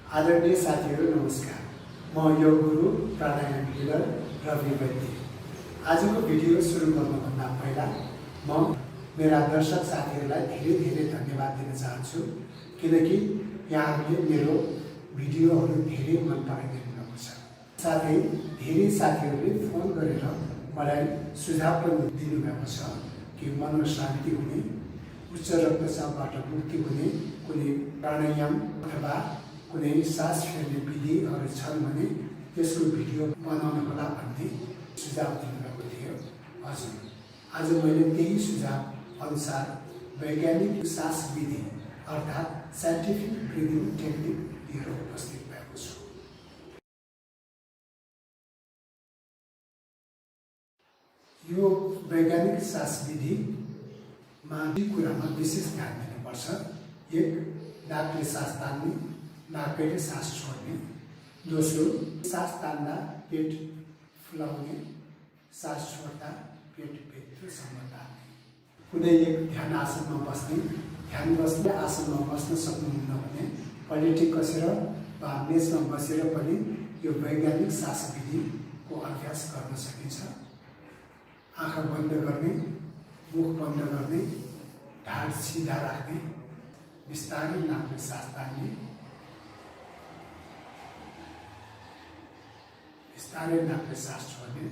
आदरणीय साथीहरू नमस्कार। म योग गुरु प्राणायाम हिलर रवि वैद्य। आजको भिडियो सुरु गर्नुभन्दा पहिला म मेरा दर्शक साथीहरूलाई धेरै धेरै धन्यवाद दिन चाहन्छु, किनकि यहाँहरूले मेरो भिडियोहरू धेरै मन पराइदिनु भएको छ। साथै धेरै साथीहरूले फोन गरेर मलाई सुझाव पनि दिनुभएको छ कि मन शान्ति हुने, उच्च रक्तचापबाट मुक्ति हुने कुनै प्राणायाम अथवा कुनै सास फेर्ने विधिहरू छन् भने त्यसको भिडियो बनाउनु होला भन्ने सुझाव दिनुभएको थियो। हजुर, आज मैले त्यही सुझाव अनुसार वैज्ञानिक सास विधि अर्थात् साइन्टिफिक ब्रिदिङ टेक्निक लिएर उपस्थित भएको छु। यो वैज्ञानिक सास विधिमा दुई कुरामा विशेष ध्यान दिनुपर्छ। एक, नाकले सास तान्ने, नाकैले सास छोड्ने। दोस्रो, सास तान्दा पेट फुलाउने, सास छोड्दा पेट भित्रसम्म तान्ने। कुनै एक ध्यान आसनमा बस्ने, ध्यान बस्ने आसनमा बस्न सक्नुहुन्न भने पलेटी कसेर वा मेचमा बसेर पनि यो वैज्ञानिक सास विधिको अभ्यास गर्न सकिन्छ। आँखा बन्द गर्ने, मुख बन्द गर्ने, ढाड सिधा राख्ने, बिस्तारै नाकले सास तान्ने, बिस्तारै नाकले सास छोड्ने।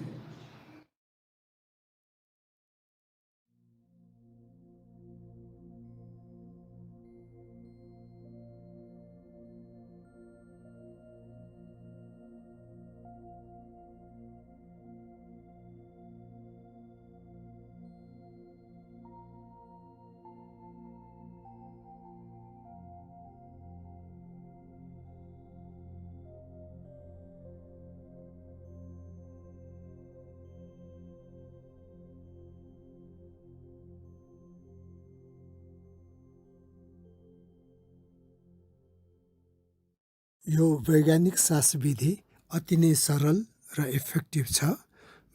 यो वैज्ञानिक सास विधि अति नै सरल र इफेक्टिभ छ।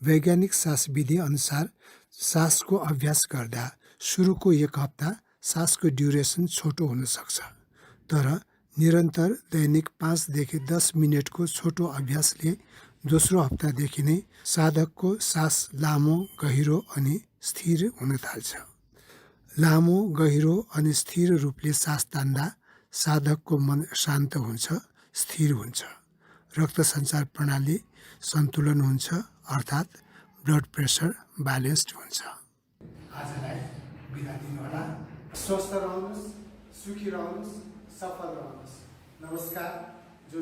वैज्ञानिक सास विधि अनुसार सासको अभ्यास गर्दा सुरुको एक हप्ता सासको ड्युरेसन छोटो हुन सक्छ, तर निरन्तर दैनिक 5 देखि 10 मिनटको छोटो अभ्यासले दोस्रो हप्तादेखि नै साधकको सास लामो, गहिरो अनि स्थिर हुन थाल्छ। लामो, गहिरो अनि स्थिर रूपले सास तान्दा साधकको मन शान्त हुन्छ, स्थिर हुन्छ, रक्त सञ्चार प्रणाली सन्तुलन हुन्छ, अर्थात् ब्लड प्रेसर ब्यालेन्स्ड हुन्छ। आजलाई बिदा दिनुहोला। स्वस्थ रहनुहोस्, सुखी रहनुहोस्, सफल रहनुहोस्। नमस्कार। जो